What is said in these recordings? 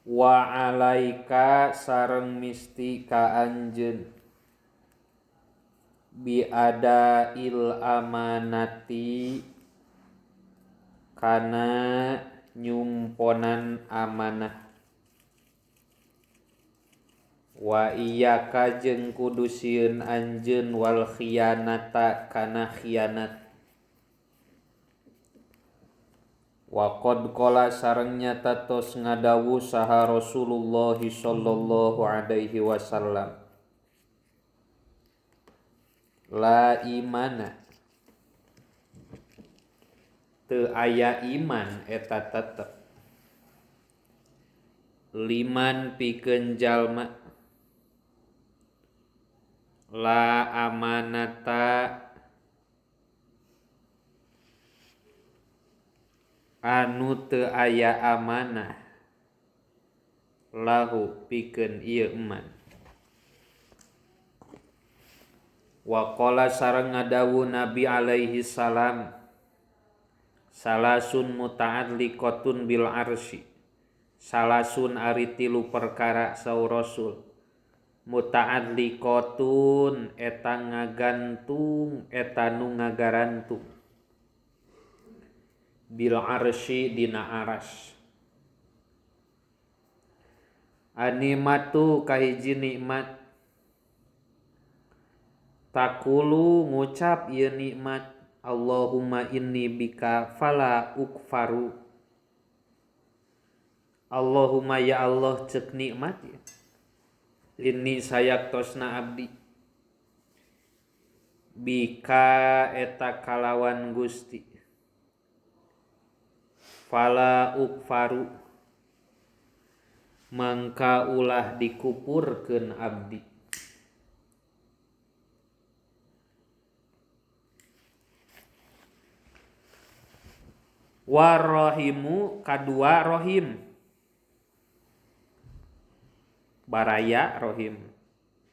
Wa alaika sareng misti ka anjeun bi adail amanati kana nyumponan amanah. Wa iyyaka jeung kudu sieun anjeun wal khianata kana khianat. Wa qad qala sareng nyata tos ngadawuh saha Rasulullah sallallahu alaihi wasallam, la imana teu aya iman eta tetep liman pikeun jalma la amanata anu teu aya amanah lahu pikeun ieu iman. Wa qala sareng ngadawuh Nabi alaihi salam, salasun muta'alliqatun bil arsy. Salasun ari tilu perkara saur Rasul, muta'alliqatun eta ngagantung eta nu ngagarantung bil arsy dina aras. Animatu kahiji nikmat, takulu ngucap ieu nikmat, Allahumma inni bika fala ukfaru. Allahumma ya Allah cek nikmat ya, ini sayaktosna abdi bika eta kalawan Gusti fala ukfaru mangka ulah dikupurkeun abdi. Warrahimu kadua rohim, baraya rohim,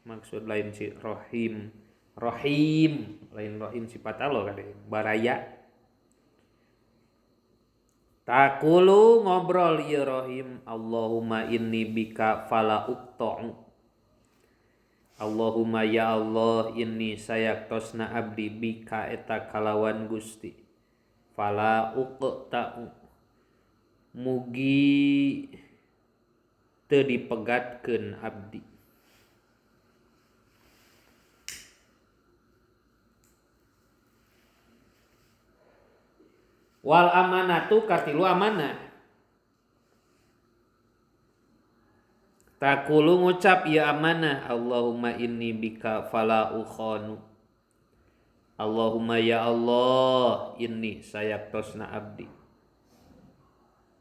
maksud lain si rohim, rohim lain rohim sifat Allah kade baraya. Takulu ngobrol ieu rohim, Allahumma inni bika fala uqta'u. Allahumma ya Allah inni sayaktosna abdi bika eta kalawan Gusti fala uqta'u mugi teu dipegatkeun abdi. Wal amanatu katilu amanah, takulu ngucap ya amanah, Allahumma inni bika fala ukhanu. Allahumma ya Allah inni sayaktosna abdi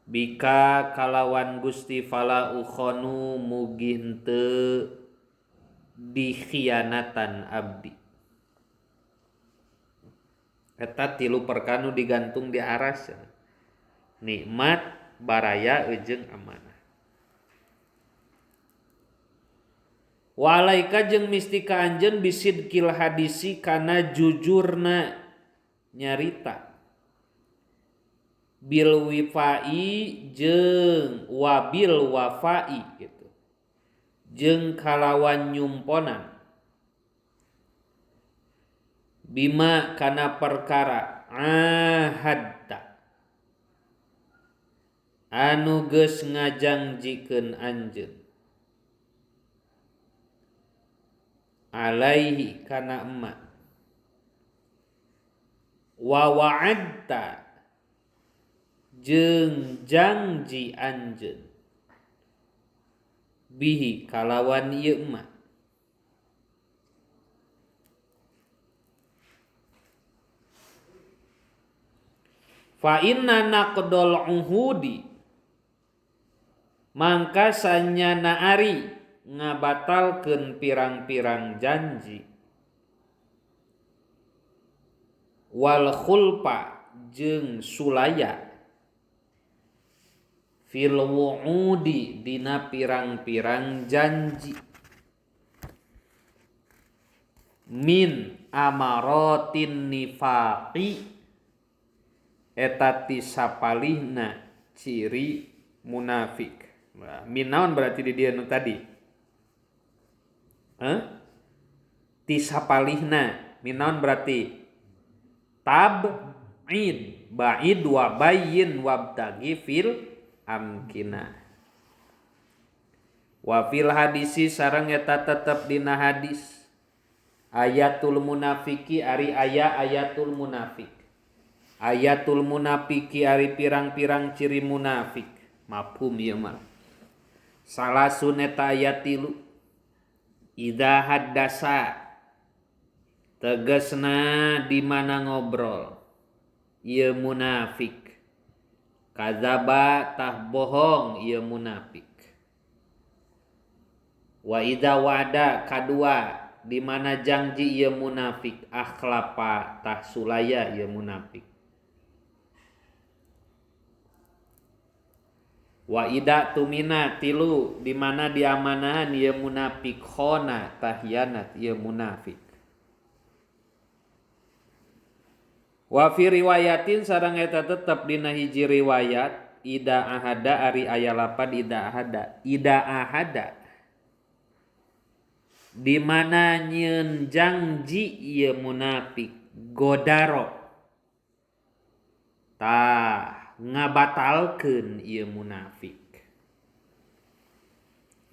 bika kalawan Gusti fala ukhanu mugi henteu dikhianatan abdi. Eta tilu perkanu digantung di aras, nikmat, baraya jeung amanah. Wa alaika jeung misti ka anjeun bisidqil hadisi kana jujurna nyarita bil wifai jeung wabil wafai gitu, jeung kalawan nyumponan bima kana perkara ahadta anu geus ngajangjikeun anjeun alaihi kana emma wa wa'adta jeung janji anjeun bihi kalawan ieu emma. Fa inna naqdal uhudi mangka sanyana ari ngabatalkeun pirang-pirang janji wal khulfa jeung sulaya fil wu'udi dina pirang-pirang janji min amaratin nifaqi eta ti sapalihna ciri munafik. Min naon berarti di dieu nu tadi? Heh? Ti sapalihna min naon berarti? Tab'id ba'id wa bayyin wabtagi fil amkina. Wa fil hadisi sareng eta tetep dina hadis ayatul munafiki ari aya ayatul munafik. Ayatul munafiki ari pirang-pirang ciri munafik. Mafhum ieu mah. Salasun eta ayat 3. Idza haddasa tegasna di mana ngobrol ieu munafik. Kadzaba tah bohong ieu munafik. Wa idza wa'ada kadua di mana janji ieu munafik akhlafa tah sulaya ieu munafik. Wa ida tumina tilu di mana diamanahan ieu munafik khona tah hianat ieu munafik. Wa fi riwayatin sareng eta tetep dina hiji riwayat ida ahada ari aya lapad ida ahada. Ida ahada di mana nyieun janji ieu munafik godaro tah ngabatalkeun ieu munafik.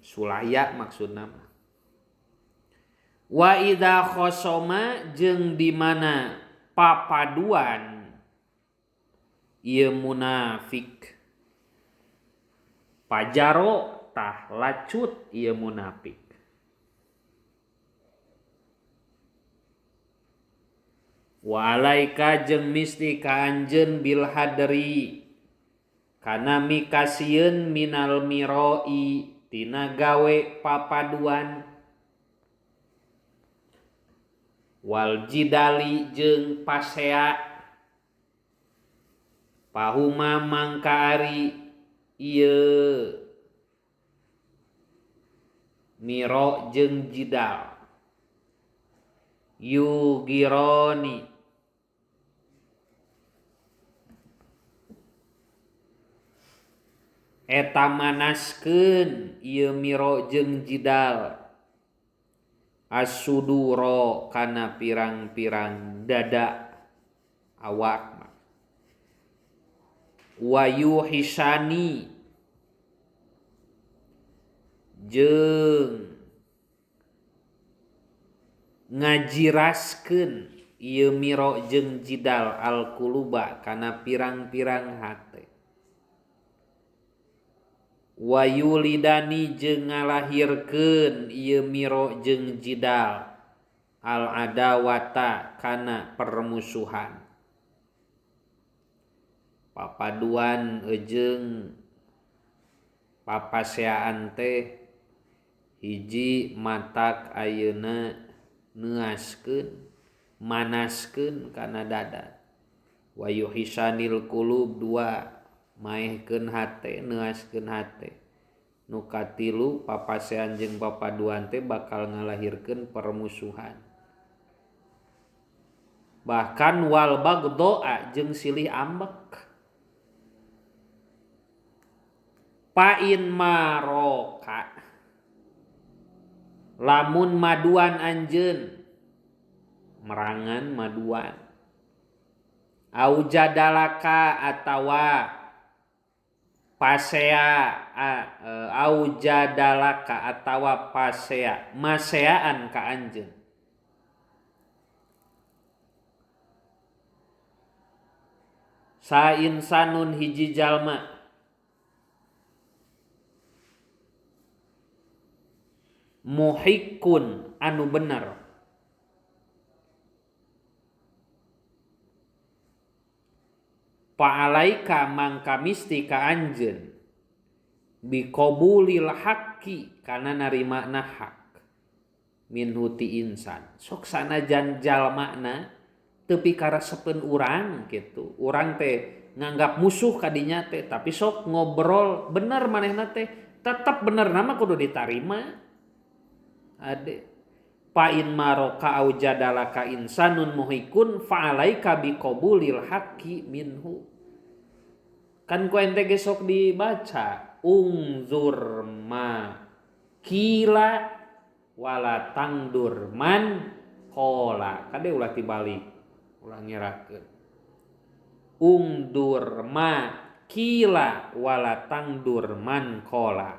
Sulaya maksudna mah. Wa idza khosoma jeung di mana papaduan ieu munafik pajaro tah lacut ieu munafik. Wa alaika jeung misti ka anjeun bil hadri kana mikasieun minal miroi tina gawe papaduan wal jidali jeung pasea pahuma mangka ari ieu miro jeung jidal yugironi eta manaskeun ieu miro jeung jidal asuduro kana pirang-pirang dada awak wa yuhisani jeung ngajiraskeun ieu miro jeung jidal alquluba kana pirang-pirang hate wa yulidani jeung ngalahirkeun ieu miro jeung jidal al adawata kana permusuhan. Papaduan jeung papaseaan teh hiji matak ayeuna neaskeun manaskeun kana dada. Wa yuhisanil qulub dua maehkeun hate neaskeun hate. Nu katilu papasean jeung papaduan teh bakal ngalahirkeun permusuhan. Bahkan wal bagdoa jeung silih ambek. Pain maroka lamun maduan anjeun merangan maduan au jadalaka atawa pasea au jadalaka atawa pasea maseaan ka anjeun sa insanun hiji jalma muhikkun anu bener fa'alaika mangka misti ka anjeun biqabulil haqqi kana narimana hak minhu ti insan. Sok sanajan jalmana teu pikaresepeun urang kitu, urang teh nganggap musuh kadinya teh, tapi sok ngobrol bener manehna teh tetep bener nama kudu ditarima. Ade fa in maroka au jadalaka insanun muhikun fa alaika biqabulil haqqi minhu. Kan ku ente ge sok dibaca Ungzur ma kila wala tangdur man kola. Kade ulah tibalik, ulah ngerakeun. Ungdur ma kila wala tangdur man kola.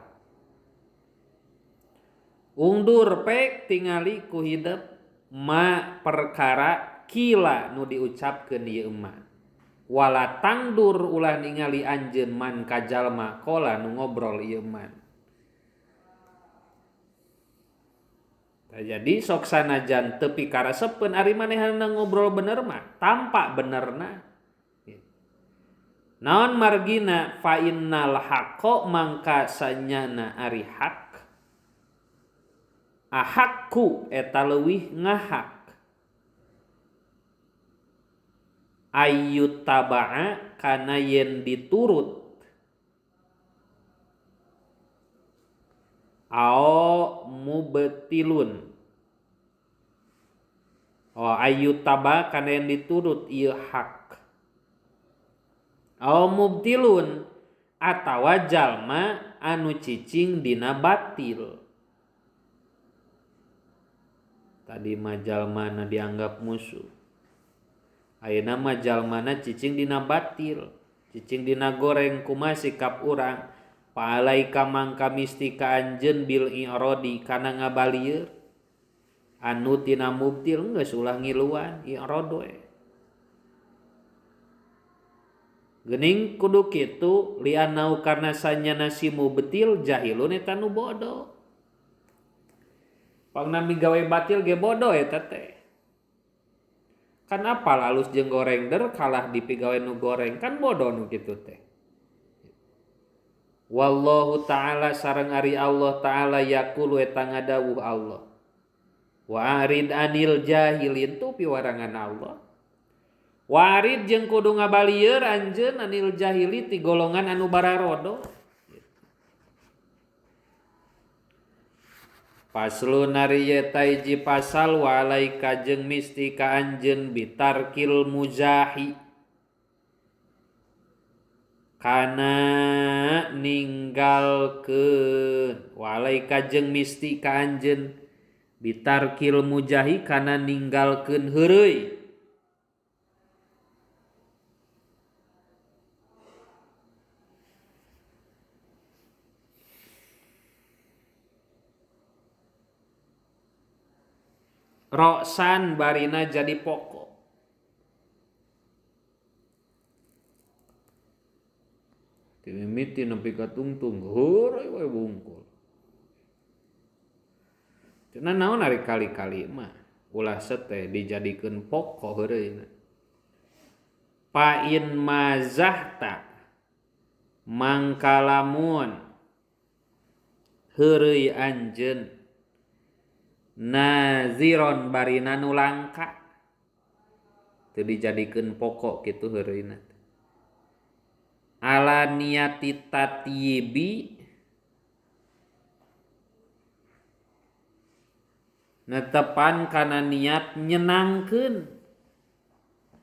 Ungdur pek tingali ku hidep ma perkara kila nu diucapkeun ieu ma. Wala tangdur ulah ningali anjeun man ka jalma kola nu ngobrol ieu man. Tah jadi sok sanajan teu pikarasepeun ari manehna ngobrol bener mah tampak benerna. Naon margina fa innal haqqo mangka sanyana ari hak ahakku eta leuwih ngahak ayyut taba'a kana yen diturut ao mubtilun. Oh ayyut taba'a kana yen diturut ieu hak ao mubtilun atawa jalma anu cicing dina batil. Tadi mah jalmana dianggap musuh, ayeuna mah jalmana cicing dina batil, cicing dina goreng. Kumaha sikap urang? Palaika mangka mistika anjeun bil i'radi kana ngabalieur anu tina mubtil geus ulah ngiluan i'rad we. Geuning kudu kitu lianau karna sanyana si mubtil jahilun eta nu bodoh. Pangna migawe batil ge bodoh eta teh. Kan apal alus jeung goreng der kalah dipigawe nu goreng kan bodoh nu kitu teh. Wallahu ta'ala sareng ari Allah ta'ala yaqulu eta ngadawuh Allah. Wa arid anil jahilin tu piwarangan Allah. Wa arid jeung kudu ngabalieur anjeun anil jahili ti golongan anu bararodo. Paslon ari eta hiji pasal wa alaika jeung misti ka anjeun bitarkil muzahi kana ninggalkeun. Wa alaika jeung misti ka anjeun bitarkil mujahi kana ninggalkeun heureuy. Roksan barina jadi pokok. Timimiti nepi ka tungtung heureuy we bungkul. Cenah naon ari kali-kali mah ulah sete dijadikeun pokok heureuyna. Pa in mazahta mangkalamun heureuy anjeun naziron barina nu langka teu dijadikeun pokok kitu heureuyna. Ala niati tatyibi netepan kana niat nyenangkeun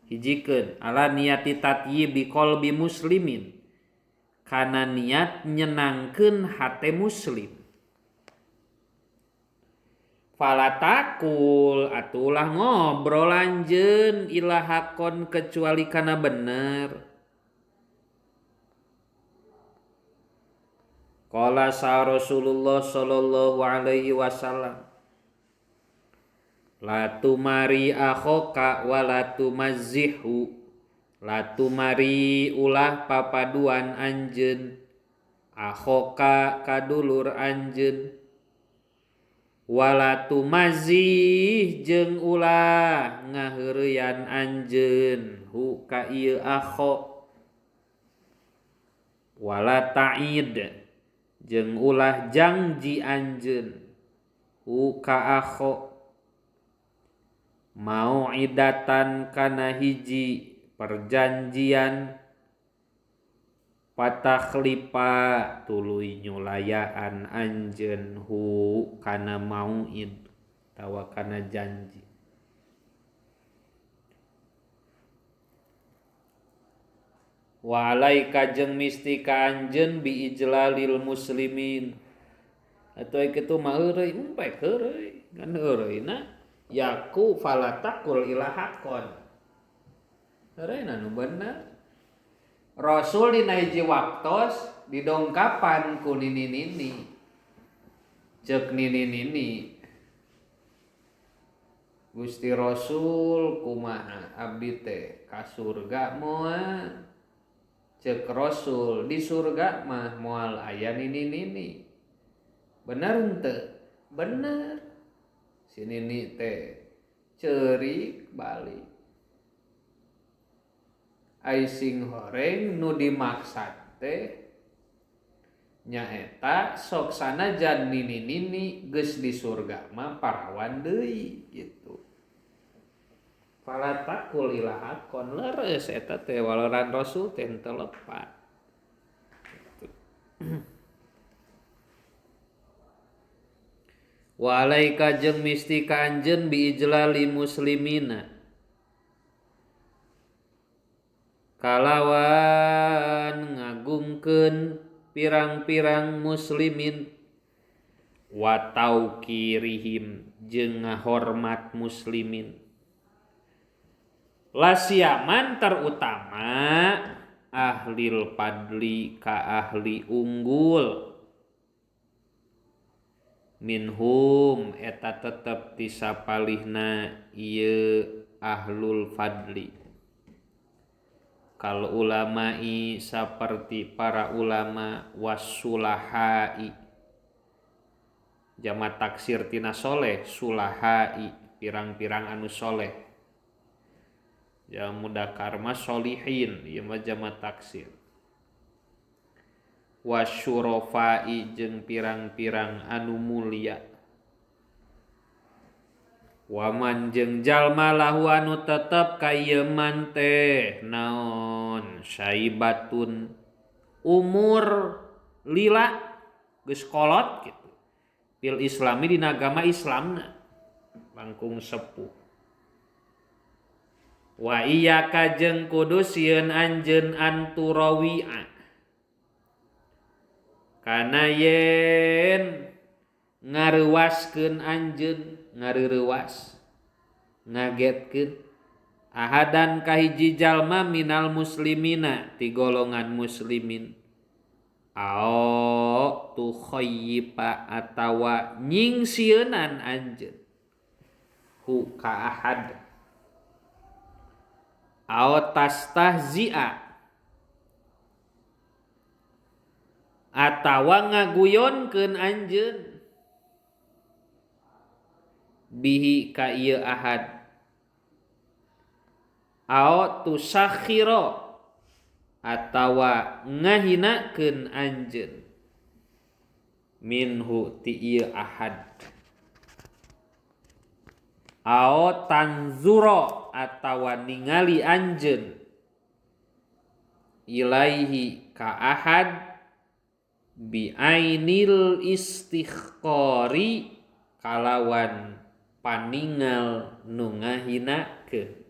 hijikeun ala niati tatyibi qalbi muslimin kana niat nyenangkeun hate muslim. Fala takul atulah ngobrol anjeun ila hakon kecuali kana bener. Qala sa Rasulullah sallallahu alaihi wasallam la tumari akhoka wa la tumazzihu. La tumari ulah papaduan anjeun akhoka kadulur anjeun wala tumazih jeung ulah ngaheureyan anjeun hu ka ieu akho wala ta'id jeung ulah jangji anjeun hu ka akho mau'idatan kana hiji perjanjian patakhlipa tuluy nyulayaan anjeun hu kana mau'id tawa kana janji. Wa alaika jeung misti ka anjeun bi ijlalil muslimin. Atuh kitu mah heureuy empek heureuy ngan heureuyna yaku falatakul ilahakon. Heureuyna nu bener. Rasul dina hiji waktos didongkapan ku nini-nini. Ceuk nini-nini Gusti Rasul kumaha abdi teh ka surga moal. Ceuk Rasul di surga mah moal aya nini-nini. Bener henteu? Bener. Si nini teh ceurik balik. Ai sing horeng nu dimaksad teh nyaeta sok sanajan nini-nini geus di surga mah parawan deui gitu. Fala taqul ila hakon leres eta teh waleran Rasul teh henteu lepat. Wa alaika jeung misti ka anjeun bi ijlali muslimina. Kalawan ngagungkeun pirang-pirang muslimin wa tauqirihim jeung ngahormat muslimin. Lasiaman terutama ahlil padli ka ahli unggul minhum eta tetep tisapalihna ieu ahlul fadli. Kal ulama'i saperti para ulama wasulahai jama taksir tina soleh sulahai pirang-pirang anu soleh jama mudakar mah solihin ieu mah jama taksir wasyurafai jeung pirang-pirang anu mulia waman jeung jalma lahu anu tetep ka ieu man teh naon syaibatun umur lila geus kolot kitu fil islami dina agama Islamna langkung sepuh. Wa iyyaka jeung kudu sieun anjeun anturawi'a kana yen ngareuwaskeun anjeun ngareurewas ngagetkeun ahadan ka hiji jalma minal muslimina ti golongan muslimin ao tu khayyipa atawa nyingsieunan anjeun hu ka ahad ao tastahzi'a atawa ngaguyonkeun anjeun bihi ka ieu ahad ao tusakhira atawa ngahinakeun anjeun minhu ti ieu ahad ao tanzura atawa ningali anjeun ilaihi ka ahad bi ainil istikhqari kalawan paningal nu ngahinakeun.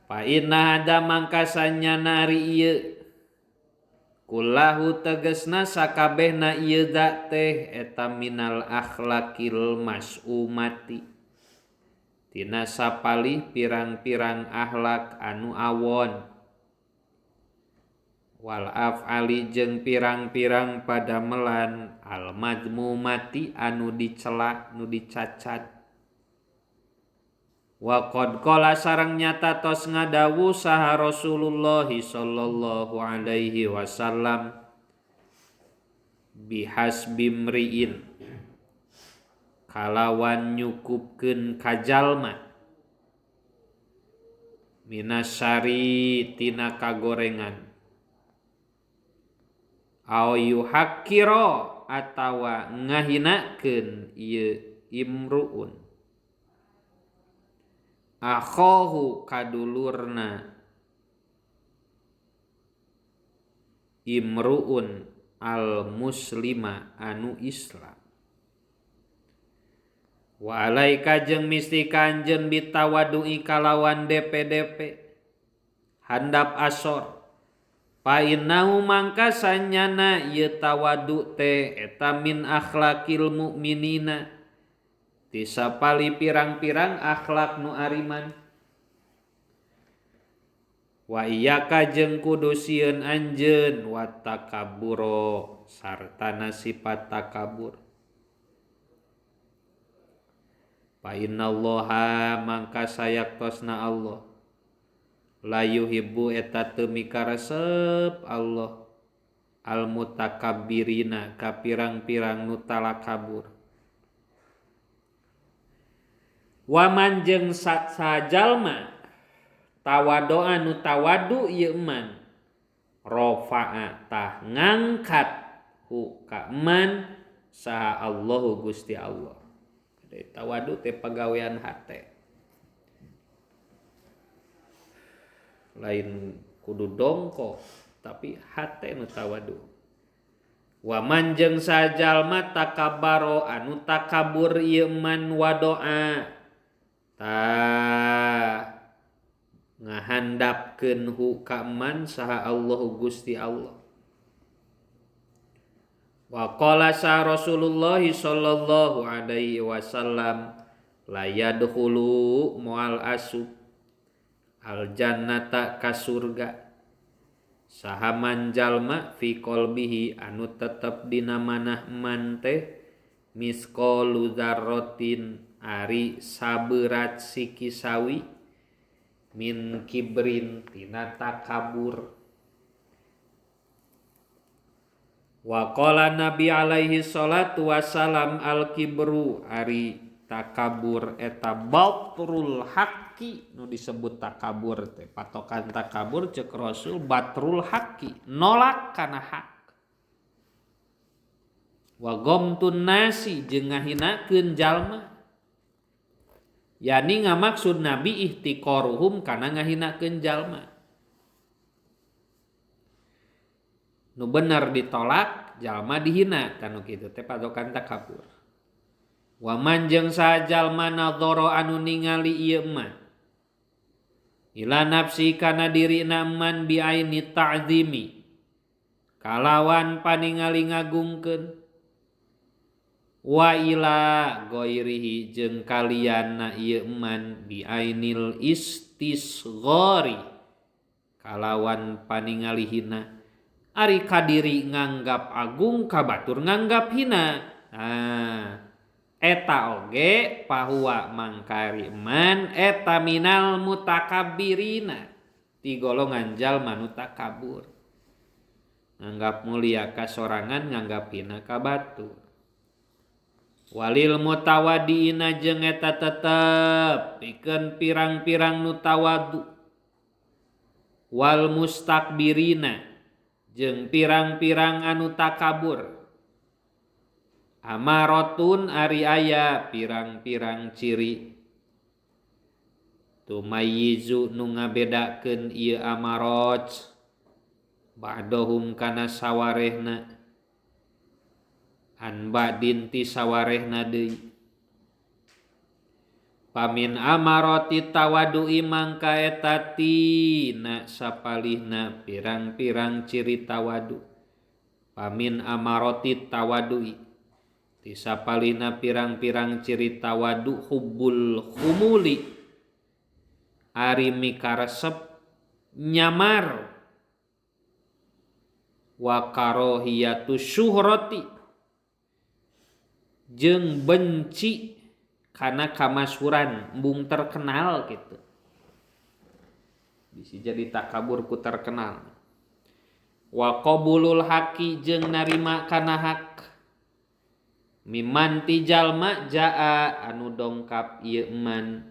Fa inna ada mangkasanya nari ieu kullahu tegesna sakabehna ieu da teh eta minal akhlaqil mas'umati tina sapalih pirang-pirang akhlak anu awon wal af'ali jeung pirang-pirang padamelan al madmumati anu dicela nu dicacat. Wa qad qala sareng nyata tos ngadawu saha Rasulullah sallallahu alaihi wasallam bihasbi mriin kalawan nyukupkeun ka jalma minasari tina kagorengan au yuhaqqira atawa ngahinakeun ieu imruun akhohu kadulurna imruun al muslima anu Islam. Wa alaika jeung misti ka anjeun bitawadu'i kalawan DPDP Handap asor. Fa innahu mangka sanyana ieu tawadu teh eta min akhlaqil mukminina ti sapali pirang-pirang akhlak nu ariman. Wa iyyaka jeung kudu sieun anjeun wa takabburo sartana sifat takabur. Fa innallaha mangka sayaktosna Allah la yuhibbu eta teu mikaresep Allah al mutakabbirina ka pirang-pirang nu talakabur. Wa man jeung sajalma tawadoa nu tawadu ieu man rafa'a tah ngangkat hu ka man saha Allahu Gusti Allah. Tawadu teh pagawean hate. Lain kudu dongko tapi hate nu tawadu. Wa man jeung sajalma takabbaro anu takabur ieu man wadoa tah ngahandapkeun hu ka man saha Allahu Gusti Allah. Wa qala sa Rasulullah sallallahu alaihi wasallam la yadkhulu moal asub al jannata ka surga saha man jalma fi qalbihi anu tetep dina manah man teh misqalu dzarratin ari sabeurat siki sawi min kibrin tina takabur. Wa qala Nabi alaihi salatu wassalam al kibru ari takabur eta batrul haqqi nu disebut takabur teh patokan takabur cek Rasul batrul haqqi nolak kana hak. Wa gomtun nasi jeung ngahinakeun jalma yani ngamaksud Nabi ihtiqaruhum kana ngahinakeun jalma. Nu bener ditolak jalma dihina kanu kitu teh patokan takabur. Wa man jeung sajalma nadzara anu ningali ieu man ila nafsi kana dirina man bi aini ta'zimi kalawan paningali ngagungkeun wa ila ghairihi jeung kalianna ieu man bi ainil istisghari kalawan paningali hina. Ari kadiri nganggap agung kabatur nganggap hina. Nah, eta oge pahuwa mangkari man eta minal mutakabbirina ti golongan jalma nu takabur. Nganggap mulia ka sorangan nganggap hina ka batur. Walil mutawadiina jeung eta tetep pikeun pirang-pirang nu tawadu. Wal mustakbirina jeung pirang-pirang anu takabur. Amarotun ari aya pirang-pirang ciri. Tumayyizu nu ngabedakeun ieu amarot ba'dahum kana sawarehna an ba'din ti sawarehna deui. Pamin amaroti tawadu'i mangka eta tina sapalihna pirang-pirang ciri tawadu. Pamin amaroti tawadu'i ti sapalihna pirang-pirang ciri tawadu hubbul khumuli ari mikaresep nyamar wa karohiyatu syuhrati jeung benci karena kamasuran embung terkenal gitu. Bisa jadi takabur ku terkenal. Wa qabulul haqi jeung narima kana hak. Miman ti jalma jaa anu dongkap ieu man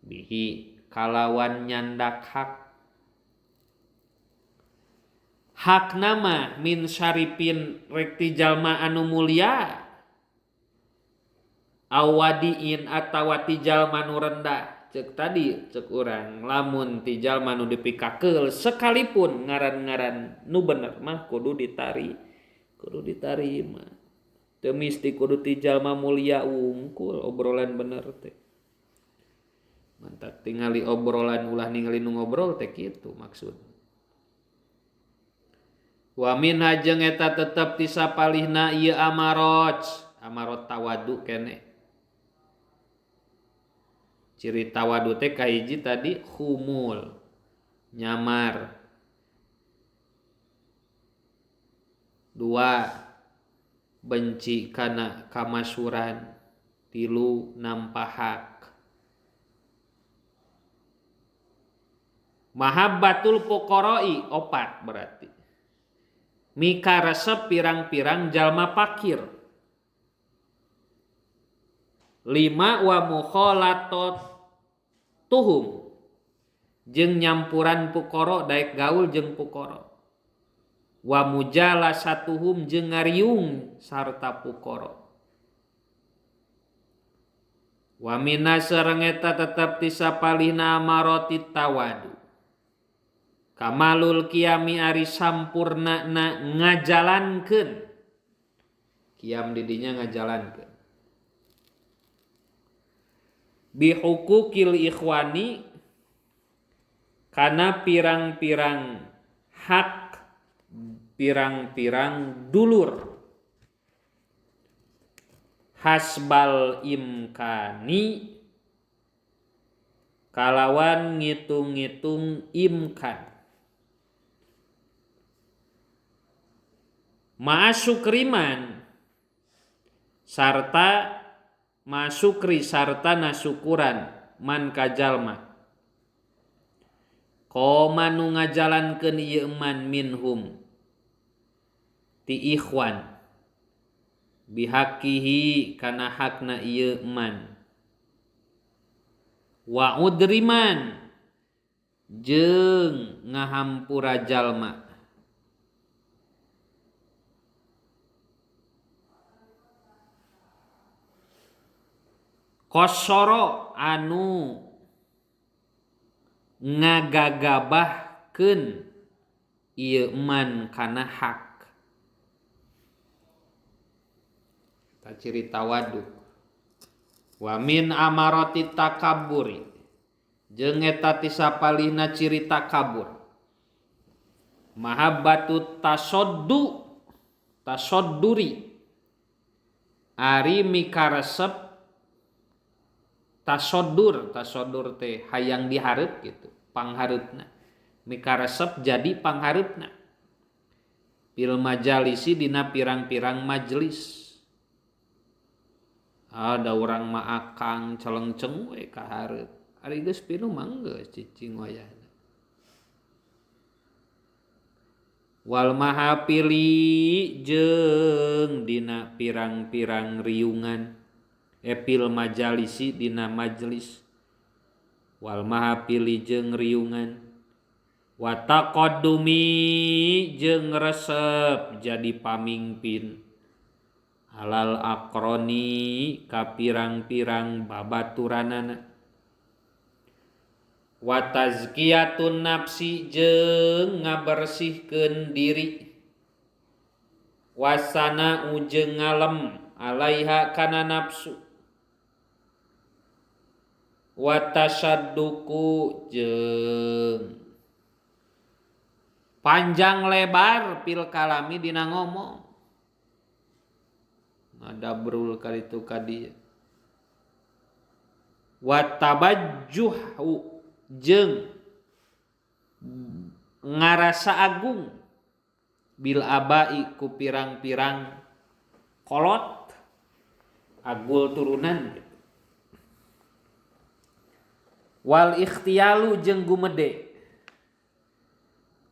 bihi kalawan nyandak hak. Hak nama min syaripin rek ti jalma anu mulia awadiin atawa ti jalma nu rendah. Cek tadi cek urang lamun ti jalma nu dipikakeul sekalipun ngaran-ngaran nu bener mah kudu ditarima. Teu misti kudu ti jalma mulia wungkul obrolan bener teh. Mantap tingali obrolan ulah ningali nu ngobrol teh kitu maksud. Wa min hajeng eta tetep ti sapalihna ieu amarot, amarot tawadu kene. Ciri tawadu teh kahiji tadi khumul, nyamar. Dua, benci kana kamasuran. Tilu, nampahak. Mahabbatul fuqara'i opat berarti. Mika resep pirang-pirang jalma pakir. Lima, wa mukhalatot tuhum jeung nyampuran fuqara daek gaul jeung fuqara. Wa mujalasatuhum jeung ngariung sarta fuqara. Wa minna sareng eta tetep ti sapalihna amarati tawadu. Kamalul kiami ari sampurna na ngajalankeun. Kiam didinya ngajalankeun. Bihukukil ikhwani kana pirang-pirang hak pirang-pirang dulur. Hasbal imkani kalawan ngitung-ngitung imkan. Ma'asukriman sarta masukri sarta nasukuran man kajalma koma nu ngajalankeun ieu man minhum ti ikhwan bihaqihi kana hakna ieu man wa udriman jeung ngahampura jalma. Kosoro anu ngagagabahkeun ieu man kana hak. Ta ciri tawadu. Wa min amarati takabburi jeung eta ti sapalihna ciri takabur. Mahabbatu tasoddu tasodduri ari mikaresep tasodur, tasodur teh hayang dihareup gitu, panghareupna. Mikaresep jadi panghareupna. Pil majalisi dina pirang-pirang majelis. Ada urang mah akang celengceng we ka hareup. Ari geus pinuh mah geus cicing wayahna. Wal mahapili jeung dina pirang-pirang riungan. Epil majalisi dina majelis wal mahapili jeung riungan wa taqaddumi jeung resep jadi pamingpin halal akroni ka pirang-pirang babaturanana wa tazkiyatun nafsi jeung ngabersihkeun diri wasana jeung ngalem alaiha kana nafsu watasadduku jeung panjang lebar pil kalami dina ngomong ngadabrul kaditu ka dieu watabajjuhu jeung ngarasa agung bil abai ku pirang-pirang kolot agul turunan gitu. Wal ikhtiyalu jeung gumede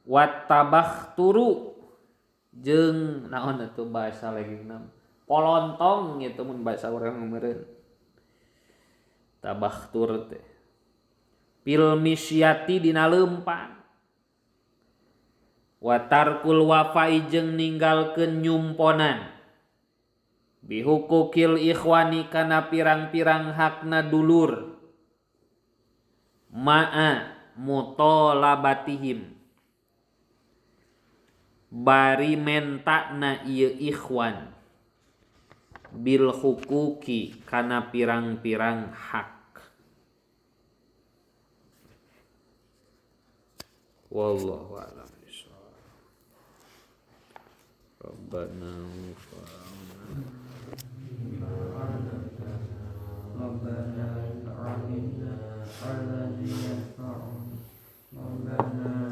watabakhturu jeung naon atuh bahasa lagi polontong gitu mun bahasa urang meureun tabakhtur teh pil misyati dina leumpang watarkul wafai jeung ninggalkeun nyumponan bihukukil ikhwani kana pirang-pirang hakna dulur ma'a mutolabatihim bari mentakna ieu ikhwan bil hukuki kana pirang-pirang hak. Wallahu a'lam bishawab. Rabbana Rabbana 'allimna alladhi yanfa'una. Rabbana